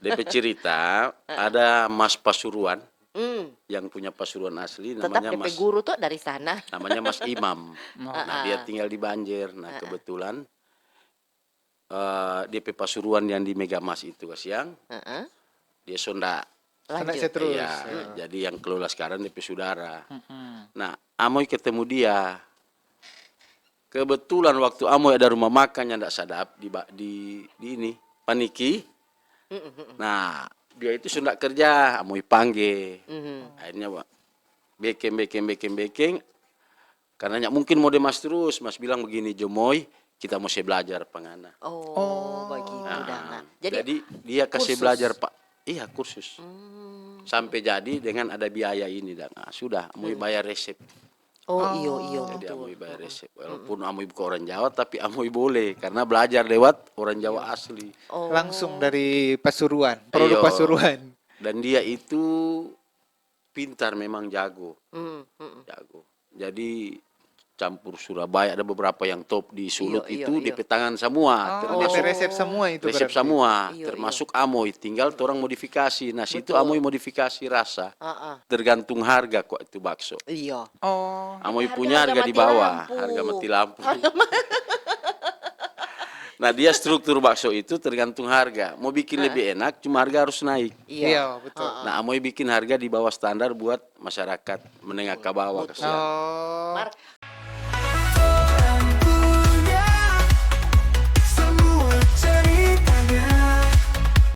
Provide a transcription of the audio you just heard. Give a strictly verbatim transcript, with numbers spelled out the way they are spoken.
Depe cerita, ada Mas Pasuruan, yang punya Pasuruan asli, Tetap namanya depe Mas, guru tuh dari sana. namanya Mas Imam. Nah, dia tinggal di Banjar. Nah, kebetulan eh, depe Pasuruan yang di Megamas itu kasiang, Heeh. dia sonda. Sana Lanjut. saya terus. Iya, jadi yang kelola sekarang depe sudara. Nah, Amoy ketemu dia. Kebetulan waktu Amoy ada rumah makan yang ndak sadap di ba- di di ini, Paniki. Nah, dia itu sonda kerja, Amoy pangge. Akhirnya, wa- bekeng, bekeng, bekeng, bekeng. Karena nyak mungkin mo de Mas terus, Mas bilang begini, "Jo Moy, kita mo se belajar pa ngana." Oh, begitu, Danga. Jadi, dia kasih belajar, Pak. Iya, kursus. Sampai jadi dengan ada biaya ini, Danga. Sudah, Amoy bayar resep. Oh, iyo, iyo, Jadi betul. Amoy bayar resep. Walaupun Amoy bukan orang Jawa, tapi Amoy boleh karena belajar lewat orang Jawa asli. Oh. Langsung dari Pasuruan, produk Iyo. Pasuruan. Dan dia itu pintar, memang jago. Hmm, hmm. Jago. Jadi campur Surabaya, ada beberapa yang top di Sulut Iyo, itu iyo, depe iyo. Tangan semua, Oh, termasuk depe resep semua itu resep berarti. Semua, Iyo, termasuk Amoy, tinggal torang modifikasi. Nah, situ Betul. Amoy modifikasi rasa. Ah, ah. Tergantung harga kok itu bakso. Iya. Oh. Amoy Harga, punya harga harga di mati bawah, lampu. Harga mati lampu. Nah, dia struktur bakso itu tergantung harga. Mau bikin lebih enak, cuma harga harus naik. Iya. Iya, betul. Nah, Amoy bikin harga di bawah standar buat masyarakat menengah ke bawah, kasihan. Oh. Mar,